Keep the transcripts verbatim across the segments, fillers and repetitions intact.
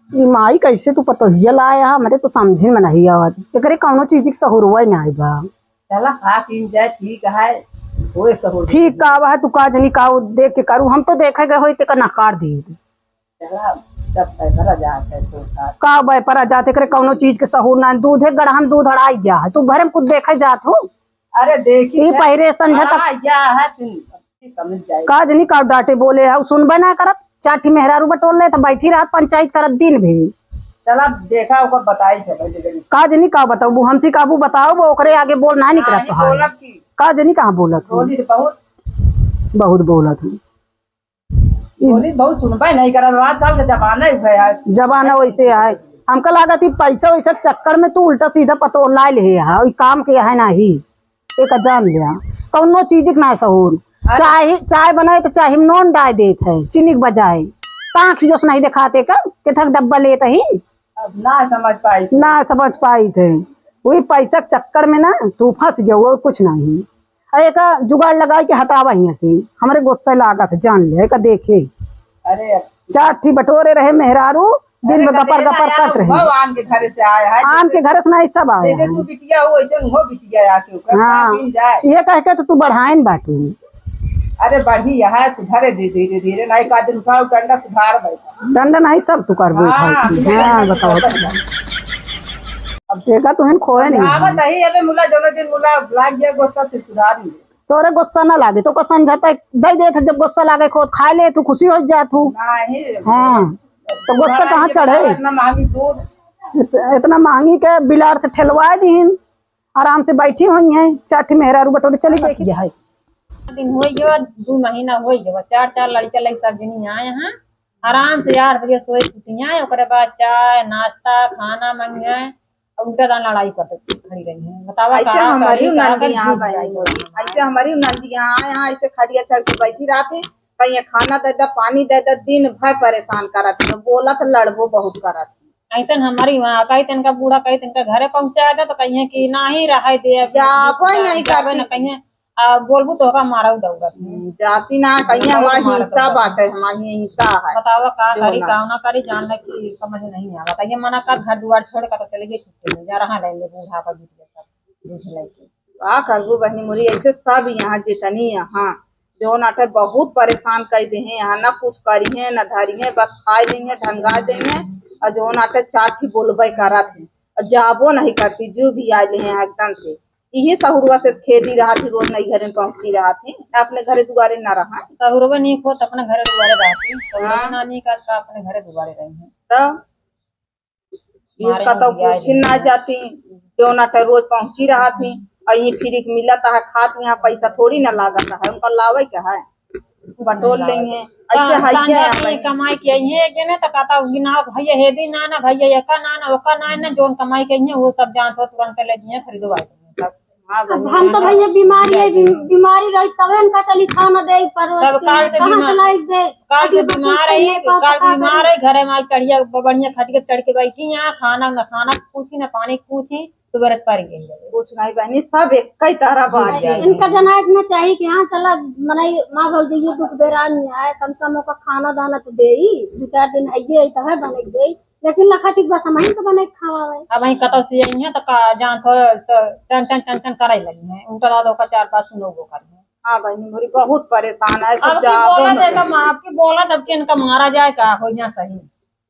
ई माई, कैसे तू पतोहिया लाया? हमरे तो समझे में नहीं आवत। एकरे कौनो चीज के सहूरवा ही नाई बा। चला, खा पी जाए, ठीक है, होए सहूर। ठीक का बा, तू का जनी का उ देख के करू, हम तो देखे गए होई तेका नकार दी। चला, जब पैपर आ जात है तो का? का पैपर आ जात, एकरे कौनो चीज के सहूर ना, दूधे गड़हन दूध अड़ाई गया है, तू घरे में कुछ देखे जात हो? अरे देखी ई है। पहिरे संझा तक आ गया है, फिर समझ जाए। का जनी का डांटे बोले है, सुनबे ना करत। चार ठी मेहरारू बटोर ले तो बैठी रहत पंचायत करत दिन भी। चला देखा, ओकर बताई थे, भाई, जल्दी। का जनी का बताऊ, हमसे काबू बताओ, वो ओकरे आगे बोल ना निकलत नाही तोहार। बोलब की? का जनी कहाँ बोलत हूँ? बोली तो बहुत। बहुत बोलत हूँ। बोली बहुत सुनबे नहीं करत, बात का जमाना ही है यार। जमाना वैसे है। हमका लागत ही पैसा वैसा चक्कर में तू उल्टा सीधा पतोह ला ले है, ई काम के है नाही। एक जान लिया, कौनो चीज के ना सहूर। अरे। चाय, चाय बनाए तो चाय में नून डाल देत है, चीनी के बजाय। आँखियों से नहीं दिखाते का, किथक डब्बा लेत ही। अब ना समझ पाई। ना समझ पाई थे। वही पैसा के चक्कर में ना तू फंस गया, वो कुछ नहीं। अरे, एका जुगाड़ लगाई के हटावा हियां से, हमरे गुस्सा लागत है, जान ले, एका देखे। अरे, चार ठी बटोरे रहे मेहरारू, दिन अरे, में गपर कदेला गपर यार, करत रहे। वो आन के घरे से आया है, आन जैसे, के घरे से नहीं, सब आया जैसे है। तू बिटिया हो, वैसे उहो बिटिया आके ओकर हाँ, साथ मिल जाए। ये कह के तो तू बढ़ाइन बाटू। अरे बढ़ी है, सुधरे धीरे धीरे, नहीं का दिन उठाओ डंडा सुधार बैठा। डंडा नहीं, सब तू करबो हाँ, भाई। हाँ, बताओ। अब देखा तुहन खोए नहीं है। आवत ही, अबे मुला, जोनो दिन मुला लाग गया गुस्सा, फिर सुधार नहीं। तोरे गुस्सा ना लागे, तो को समझाता दे देत, जब गुस्सा लागे खुद खा ले, तू खुशी हो जात हूँ। नहीं। हाँ, तो गुस्सा कहाँ चढ़े? इतना महंगी दूध। इत-, इतना महंगी के बिलार से ठेलवा दीन, आराम से बैठी हुई हैं, चार ठी मेहरारू बटोरे चली देखी है। दिन हो गया, दो महीना हो गया, चार चार लड़का लड़की सब जनी आए हैं, आराम से आठ बजे सोए के उठी हैं, ओकरे बाद चाय नाश्ता खाना मंगे, और उल्टा दान लड़ाई कर खड़ी रही हैं। बतावा ऐसे का हमारी करी, का नंदी करी, यहाँ झूठ बहन जाए। बोली, ऐसे हमारी नंदी यहाँ, यहाँ ऐसे खटिया चढ़ के बैठी रहती, कहीं खाना दे दा, पानी दे दा, दिन भर परेशान करत है, बोलत लड़बो बहुत करत है। ऐसन हमारी वहाँ कही तनका बूढ़ा कही तनका घरे पहुँचा दे तो कहिए कि नाही रहे दे, अब जाबे नहीं जाबे करती। न कहिए, आ, बोलबू तो ओका मारा दौड़त है। हम्म, जाती ना कहिए बहुत हमारी मारा हिस्सा दौड़त है। बाटे, हमारी हिस्सा है। बतावा का जो करी ना। का ना करी, जान ले कि समझ नहीं आवा। कहिए मना कर घर दुआर छोड़ कर तो चले गए छुट्टी में, जा रहा रहेंगे बूढ़ा का बीत गया सब, दूध लेके। का करबू बहनी मोरी, ऐसे सब यहाँ जितनी यहाँ जौन आटे बहुत परेशान कइ देहे, यहाँ ना कुछ करिहे ना धरिहे, बस खाइ लेहे ढंगा देहे। और जौन आटे चार ठी बोलबे करत है और जाबो नहीं करती, जो भी आइ लेहे एकदम से। इहे सहुरवा से खेदी रहत ही, रोज नई घरे पहुँची रहत ही, अपने घरे दुआरे ना रहा। सहुरवे नहीं खोत अपने घरे दुआरे रहती, सहुरवे हाँ। ना नहीं करता अपने घरे दुआरे रही है। तो इसका तो पूछी ना जाती, जौन आटे रोज पहुँची रहत ही, और ये फ्री के मिलत है, खात यहाँ पैसा थोड़ी ना लागत है, उनका लावे के है, बटोर लेंगे। ऐसे है क्या यहाँ पे? कमाई के आई है, ये ना तो कहता गिनाओ भैया, हे दी ना, ना भैया, एका ना, ना ओका ना, ना जौन कमाई के आई है, वो सब जान तो तुरंत ले दिए, खरीदो भाई सब। हाँ, अब हम तो भैया बीमारी है, बी-, बीमारी रही तबे उनका चली खाना दे परोस के, कहाँ से लाई दे? काल से बीमार है, काल बीमार है, घरे में चढ़िया बढ़िया खटिया चढ़ के बैठी यहाँ, खाना न खाना पूछी न पानी पूछी, सुबह पर गई। कुछ नहीं बहनी, सब एक ही तरह बात है। इनका जनाए के ना चाहिए कि हाँ चला मनाई माँ भौजी ये दुख बेरा में आए, कम से कम ओका खाना दाना तो दे, दो चार दिन है ये तो है बने दे, लेकिन लखा ठीक बस हम ही तो बने खावा है। अब वहीं कतौ से आई हैं तो का जान तो, तो चन चन चन चन करे लगी हैं, उनका दादा का चार पाँच लोगों का है। हाँ बहनी मोरी बहुत परेशान है, सब अब की जाबो बोला न जाए, कम आपकी बोला तब कि इनका मारा जाए का हो यहाँ सही।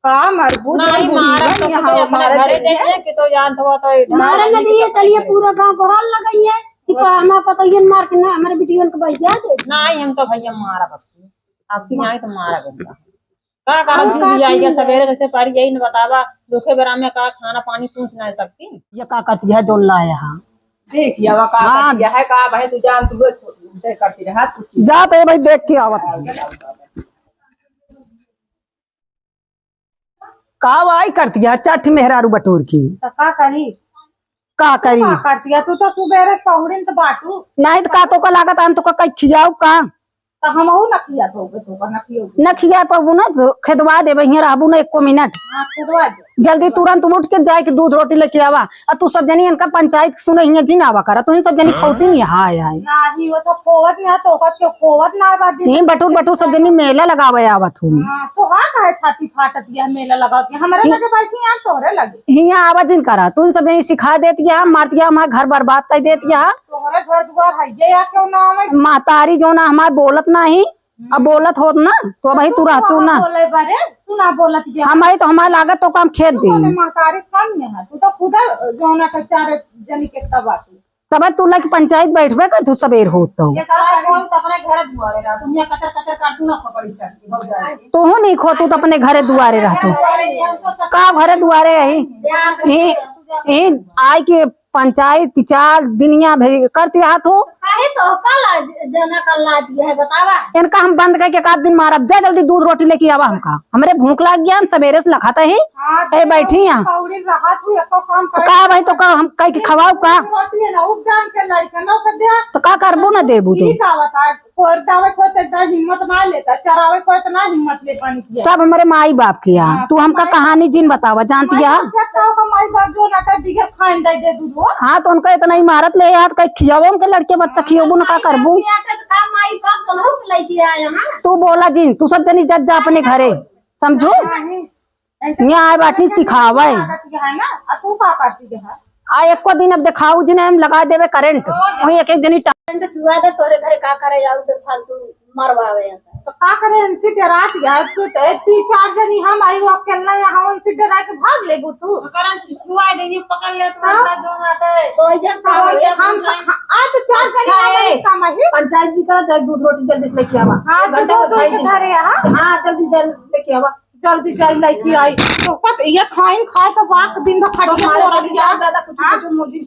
का मरबू नहीं मारा तो यहाँ अपने मारा घरे जाइए। जाइए कि तो जान तो, तो मारा न दिए, चलिए पूरा गांव गोहार लगाइए कि हमारा पता ये मार के ना हमारे बिटियन को भैया दे। नहीं हम तो भैया मारा बच्ची, आपकी यहाँ तो मारा गंदा। का करब हम तू का भी आई गया की सवेरे जैसे पारी यही न बतावा, दुखे बेरा में का खाना पानी पूछ ना सकती। ये का करती है जोन लाया है? देख यावा का हाँ। करती है का भाई तू जान तू उल्टे करती रहा तू। जात है भाई देख के आवत है। का वाई करती है चट मेहरारू बटोर की। तो का करी? का करी? का करती है तू तो सुबेरे पहुड़िन तो बाटू। नहीं तो का तो का लागत आन तो का कई खियाऊ का? तो हमहू न खिया पाउबे, तो न खियो। न खिया पाबू ना, तो खेदवा देबे, हियाँ रहबू ना एको मिनट। हाँ, खेदवा दे। जल्दी तुरंत उठ के जाए के दूध रोटी लेके आवा। आ तू सब जनी इनका पंचायत सुने हियाँ जिन आवा करा, तू इन सब जनी खौती नहीं, हाय, हाय। नाही, वो तो खोवत ना, तो ओकत के खोवत ना बा दिन। नहीं, बटुर, बटुर सब जनी मेला लगावे आवत हूँ। हाँ, तो हाँ, काहे छाती फाटत यह मेला लगावत है? हमरे नहीं। लगे बैठी हैं, तोहरे लगे। हियाँ आवा जिन करा, तू इन सब जनी सिखा देत यह, मारत यह, हमार घर बर्बाद कर देत यह। तोहरे घर दुआर है, ये या क्यों ना आवे? महतारी जो ना हमार बोलत नाही, अब बोलत होत ना, तो अबही तू तू रहतू कहाँ ना। बोले बरे? तू ना बोलत जे। हम आई तो हमार लागत तो काम खेत तू दे। बोले महतारी सामने है, तू तो खुदा जौना के चार जनी के तबासी। तब तू लग पंचायत बैठबे कर, तू सबेर होत तो। ये सारा बोल तो अपने घर दुआरे रह, दुनिया कचर कचर कर तू ना खोपड़ी कर, हो जाए। तू हो नहीं खो, तू तो अपने घरे दुआरे रहतू। का घरे दुआरे है? ई, ई, आई के पंचायत विचार दुनिया भर करती रहत हो। काहे तो का लाज, जना का लाज ये है, बतावा? इनका हम बंद करके एक आध दिन मारब। जा जल्दी दूध रोटी लेके आवा हमका, हमरे भूख लाग गया, हम सबेरे से लखात ही। हाँ, ए, बैठी यहाँ। पौड़ी रहा तू, एको काम तो कर। का भाई, तो का हम कह के खवाओ का? रोटी है ना, उपजान के लड़के ना कर दे। तो का करबू ना देबू तू? ठीक आवत है। कोरतावे को तो इतना हिम्मत ना लेता, चरावे को इतना हिम्मत ले पानी किया। सब हमारे माई बाप के यहाँ। हाँ, तू हमका माई कहानी जिन बतावा, जानती माई है? बाप के का होगा, माई बाप जो ना कर बिगड़ खान दे दे दूध हो। हाँ, तो उनका इतना इमारत ले यार, कहीं खियावो उनके लड़के बच्चा, हाँ, खियावो ना, का माई करबू? बाप के यहाँ के तो का माई बाप तो बहुत लेके आए हैं। तू बोला जिन, तू सब जनी जज जा अपने घरे, समझू? हाँ, हाँ। यहाँ आए बाटी सिखावे। आदत यह है ना, आ तू का करती है? आ एको दिन अब देखाऊ जिन हम लगा देवे करंट। वही एक एक जनी टा- करंट चुआ दे, तोरे घरे का करे जाऊ तो फालतू मरवावे। तो का करे इनसे डरात है तू? तो तीन चार जनी हम आई, वो अकेला यहाँ, उनसे डरा के भाग लेबू तू? तो करंट चुआ दे, ये पकड़ ले तो हाँ। अंदर दोनों आते। सोई जन का हाँ, होई, हम हम स-, हाँ, आ तो चार जनी अच्छा हम है। आई काम आई। पंचायत जी का जाए दूध रोटी जल्दी से लेके आवा। हाँ, एक घंटा दूध में खाई रोटी जी। धरे, हाँ। हाँ, जल्दी जल्दी लेके आवा। जल्दी जाई लड़की आई। तो कत ये खाइन खाए तो वाक दिन भर खटिया तो हमारे पर लड़की रहिया। ज्यादा कुछ हाँ? कुछ मुझे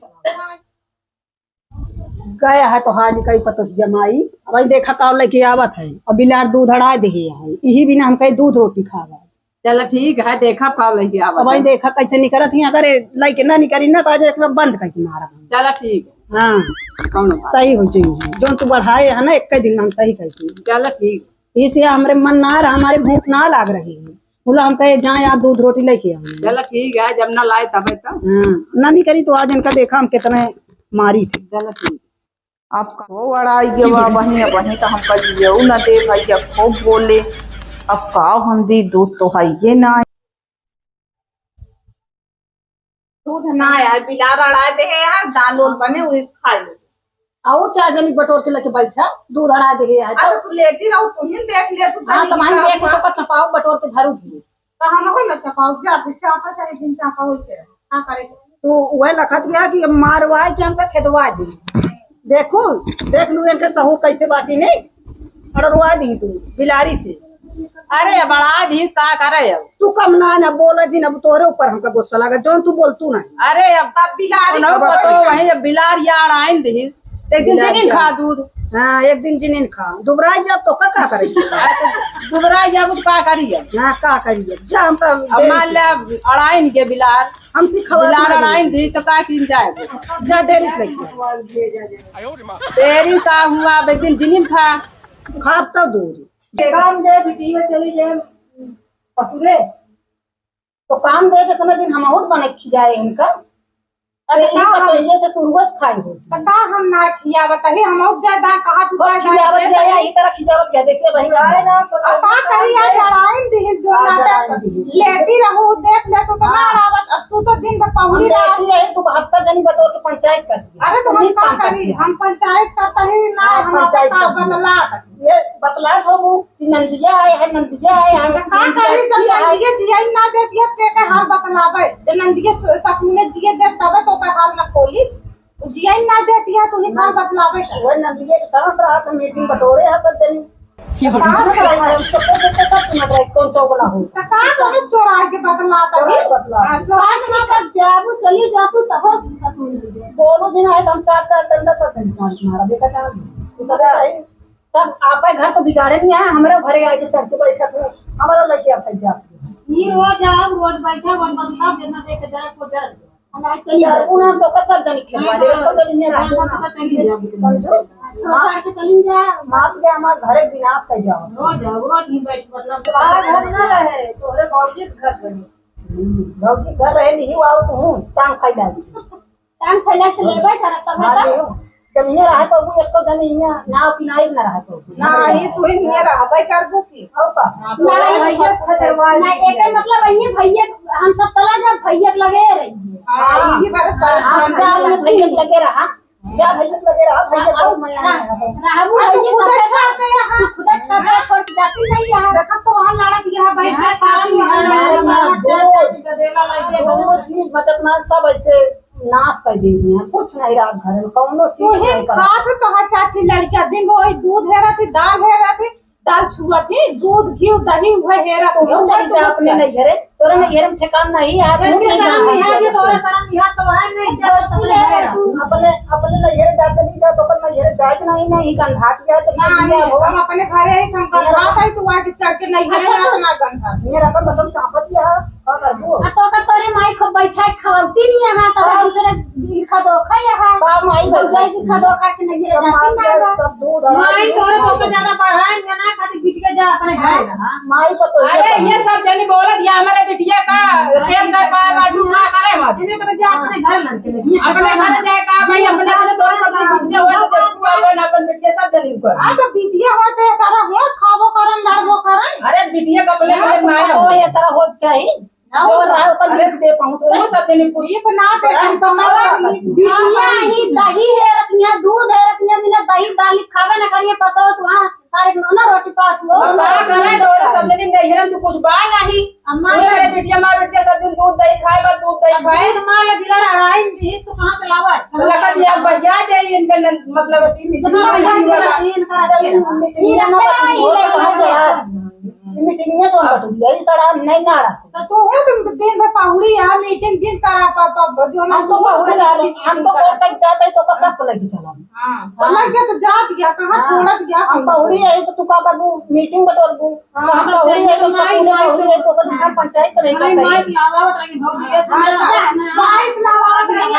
गया है तो हाल कई पतोहिया माई। अब देखा का लेके आवत है। अब बिलार दूध अड़ा दे है। यही बिना हम कहीं दूध रोटी खावा। चला ठीक है, देखा का लेके आवत अब है। देखा कैसे निकलत ही, अगर ये लेके ना निकली ना तो आज एक बंद करके मारा। चला ठीक है। हाँ। कौन बात? सही हो जाइए। जो तू बढ़ाए है ना, एक दिन हम सही कर दी। चला ठीक। इसे हमरे मन ना रहा, हमारे भूख ना लाग रही है। बोला हम कहे जाए आप दूध रोटी लेके आओ। चला ठीक है, जब ना लाए तबे तो। हाँ, ना नहीं करी तो आज इनका देखा हम कितने मारी थे। चला ठीक। अब का हो अड़ाई के बा, वहीं, वहीं तो हमका जियऊ ना दे भाई, अब खूब बोले। अब का हम दी, दूध तो है ये ना। दूध ना आया है, बिलार अड़ा दे है, दाल उल बने, उस खा लो। और चार जनी बटोर के लेके बैठा, दूध अड़ा दे है। अरे तू लेटी रहो, तुम ही देख ले, तू हाँ, तनी तो मान क्या देख हुआ? तो चपाओ बटोर के धरू भी। तो हम हो ना चपाओ, जा भी चापा चाहे जिन चापा हो के, हाँ करे। तो वह लखत गया कि अब मारवाए के हमका खेदवा दी। देखू, देख लू इनके सहूर कैसे बाटी नहीं, अड़रवा दी तू बिलारी से। अरे बड़ा दी का करे अब? तू कम ना ना बोला जिन, अब तोहरे ऊपर हमका गुस्सा लगा, जौन तू बोल तू नहीं। अरे अब अब बिलारी उन्हों को पतो तो वही अब बिलार यार आइन दी, एक दिन बिलार जिनिन यार। खा दूध। हाँ, एक दिन जिनिन खा, दुबराई जब तो का, का करेगी? दुबराई जब तो का करिए? हाँ, का करिए? जा हम तो अब मान ले अब अड़ाइन के बिलार। हमसे खबर बिलार नहीं। अड़ाइन दी तो का किन जाए? जा डेरी से लेके। तेरी का हुआ, अब एक दिन जिनिन खा। खाब तब दूर। काम दे, बिटिया चली जाए ससुरे, तो काम दे, कितना दिन हम और बने खियाए इनका। अरे, तो ये का हम पतोहिए से शुरुए से खाई हो। तो का हम ना खियावत ही, हम और ज्यादा कहा तू और ज्यादा खियावत दे जाए, दे। यही तरह खियावत जाए, जैसे वही जाए ना, तो अब का करी, आज अड़ाइन दी जो आज नाटक अड़ाइन दी। लेटी रहू, देख ले, तू तो ना हाँ। अड़ावत, अब तू तो दिन भर पहुड़ी हम रहत। लेटी रही, तू बहत्तर जनी बटोर के पंचायत कर दिया। अरे, तो हम का करी? हम पंचायत करता ही ना, हाँ, हम पंचायत आपका करता ही। बदला। ये बतलात हो वो कि नंदिया आए है, नंदिया आए है, तो का करी, जब नंदिया दिया ही ना देती है, के, के हाल बतलावे? जब नंदिया स-, सपने दिए दे, तबे तो ओकर हाल ना खोली। जिया ही ना देती है, तू ही हाल बतलावे का। वो नंदिया के तरफ रहा तो मीटिंग बटोरे है, तो जनी ये बता रहा है, हम तो, तो, तो, तो, तो, तो, कौन चौगला हो? तो का करे चोराई के बतला तभी? चोराई बतला। हाँ, चोराई के बतला। जब जाबू, चली जा तू, तब सब मिल जाए। बोलो जी ना, हम चार, चार डंडा पर कहीं मार मारा, देखा था? तू तो सही। सब आपे घर तो बिगाड़े नहीं है, हमारे घरे आके चढ़ के बैठा था, हमारा लड़के आप तक जाते हैं। ये रोज आओ, रोज बैठा, रोज बदलाव देना, देख के जरा को डर। हमारे चलिए, उन्हें तो कब तक जाने के बाद, हाँ, तो कब तक नहीं हाँ, रहा, तो कब तक नहीं रहा, समझो? छोड़ छाड़ के चली जा। मार के हमार घरे विनाश कर जाओ। रोज, रोज ही बैठ, मतलब, हमारा घर ना रहे, तोहरे भौजी के घर रहे। हम्म, भौजी घर रहे, नहीं आओ तू, टांग खाई डाली। टांग फैला के लेबे करत तब हाँ, है। ले। जब इहाँ रहे तो वो एक तो जन इहाँ नाव किनारे ना रहे तो। ना, ये तू ही नहीं रहा, भाई कर दो की। और का? हाँ, तो ना, भैया से दरवाजे ना, एकर मतलब है ये भैया, हम सब चला जाब भैया के लगे रही। हाँ, यही बात है, हाँ, हम जा रहे भैया के लगे रहा। जा भैया के लगे रहा, भैया को मया ना रहा। रहबू अब तो भैया खुदा तब छोड़ के यहाँ। तू खुदा छोड़ के छोड़ के जाती नहीं यहाँ। देखो तो वहाँ लड़त यहाँ बैठ के हाँ, सारा हाँ, वहाँ हाँ, लड़त हाँ, यहाँ। दो, दो चीज मतलब ना सब ऐसे नाश कर देती हैं, कुछ नहीं रहा घर में, कौनो चीज तू ही नहीं कर खात तो है चाची लड़कियाँ, दिन भर वही दूध है रहती, दाल है रहती, दाल छुआ थी, दूध, घी, दही, वह हेरा तू थी, चली जा अपने नैहरे, तोरे नैहरे में ठेकान नहीं है, तू नहीं जा यहाँ के तोरे शर्म यहाँ तो है नहीं, जा अपने नैहरे। अपने, अपने नैहरे जा, चली जा, तो अपन नैहरे जाए के नहीं, नहीं गंधा किया, चली जा, हम अपने घरे ही, हम गंधा है, तू आके चढ़ के नैहरे अच्छा, ना, तो ना गंधा। ये रकम, रकम चापत किया। का करबू? आ तो का तोरे माई खूब बैठा के खवाती नहीं यहाँ, तब हाँ। दूसरे दिन खा दो खा यहाँ। का माई तो बैठा जाए के खा दो खा के नहीं सब जाती माई ना के बा। सब दूध हवा माई दूध तोरे माई को बैठा। ज्यादा पढ़ाई में ना खाती बिटिया जा अपने घर हाँ। रहा। माई को तो अरे ये सब जनी बोलत या हमारे बिटिया का खेल कर पाए बाटू ना करे मत। इन्हें तो जा अपने घर लड़के लगी। अपने घर जाए का भाई अपने अपने तोरे सब बिटिया हो तो देखू अपन अपन बिटिया सब जनी कर। आ तो बिटिया हो तो तारा हो खाबो करन लड़बो करन। अरे बिटिया कपले में माया हो। ये तरह हो चाहिए। जो रहा ओकर अरे, लिख दे पाऊँ तो। वो सब जने पूछी। ये तो ना दे, हम तो ना बिटिया ही दही है रतिया, दूध है रतिया, बिना दही दाल खावे ना करिए, पतो तो वहाँ सारे नौना रोटी पास हो। हम का करे, डोरा सब जने नहीं है, तू कुछ बा नहीं। अम्मा वो ये करे बिटिया, मार बिटिया सब दिन दूध दही खाए, बस दूध दही अब खाए। दूध मार ले बिला अढ़ाई दिन तो कहाँ से लावा? तो लगा दिया, भैया जाए इनका न-, मतलब, इतना भैया नहीं लगा। इनका चल, रखे। मीटिंग ये ना रखे, बतू, ये वो रखे। तो बात है। मीटिंग में तो बटुरिया, ई सारा नहीं ना रहा। तो तू है तुम दिन भर पहुड़ी आ, मीटिंग जिन करा, प-, प-, प-, जो हम तो पहुड़ी आ, हम तो कोर्ट तक जाते तो का सब लेके चला। हाँ, तो लग गया तो जा दिया, कहाँ हाँ। छोड़ा दिया? हम पहुड़ी आई तो तू का करबू, मीटिंग बटोरबू। हाँ, तो हम तो पहुड़ी आई तो माई, पहुड़ी माई आई तो ओकर हम पंचायत नहीं नहीं, करते। माई लावा रही, भौजी, ये अच्छा, साइज लावा रही,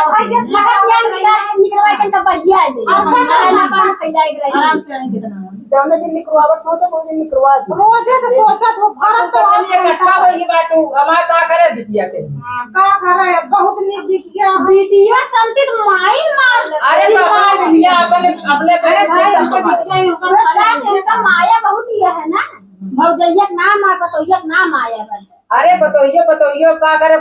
भैया, निकलवा के इनका बहिया दे। अब हमारा ना पान खिलाए के रही। आराम से रहेंगे तो ना। जौने दिन निकलवावत हो, तो वो दिन निकलवा दी। रोजे तो सोचत हो, भरत तो चलिए, कटका वही बाटू, हमार का करे बिटिया के? हाँ, का करे, बहुत नीक बिटिया। बिटिया समझित माई मार। अरे, तो अपने बिटिया, अपने, अपने अरे भाई, बिटिया उनका समझ बिटिया ही उनका वो सारे का, उनका माया बहुत ही है ना। भौजैया के नाम आ, पतोहिया के नाम आया बस। अरे, पतोहियो, पतोहियो, का करे,